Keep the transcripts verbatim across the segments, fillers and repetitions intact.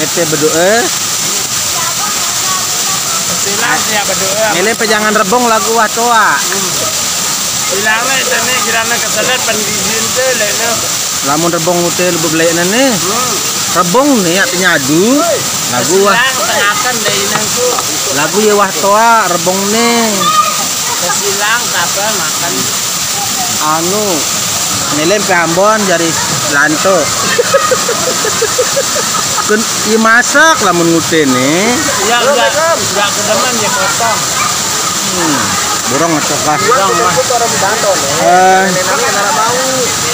Ete bedoe. Silang siap berdoa. Mele pejangan rebong lagu wah toa. Silang le tadi kirana keselet pendijin tu le no. Lamun rebong ute lebih belek ne. Hmm. Rebong ne ya penyadu. Lagu wah Silang tengakan deh inangku. lagu ye wah toa rebong ne. Silang siapa makan? Anu mele pe Ambon jari lanto. Ken, ye masak lamun ngute ne. Ya udah, udah kedemen ya potong. Hmm, burung ngecok lah. Udah lah. Eh,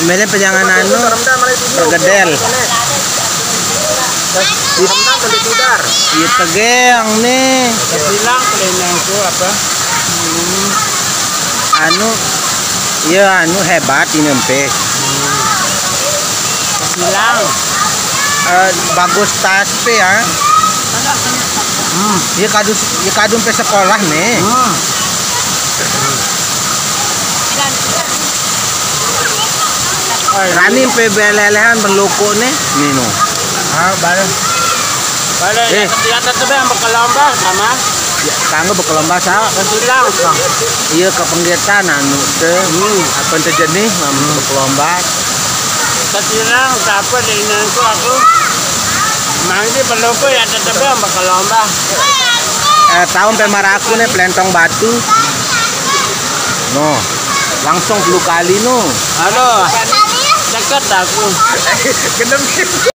mele pejangan anu pergedel. Ye tegeang ne. Silang kelenangku apa? Anu, ya anu hebat ini empe. Silang. Eh, bagus tas pe ya. Hmm. Ye kadus, ye kadun pe sekolah ne. Hmm. Rani pe belelehan berloko ne. Nino. Ah, baru. Baru Eh. Ya tetep yang berkelombak sama. Ya, kanggo berkelombak sa. Kesilang, Bang. Iya ke penggetan anu te. Apa te jenih lamun berkelombak. Kesilang siapa di inangku aku. Mangsi berloko ya tetep yang berkelombak. Eh, tahun pe maraku ne pelentong batu. No, langsung sepuluh kali no. Aduh. Deket aku. Gendem.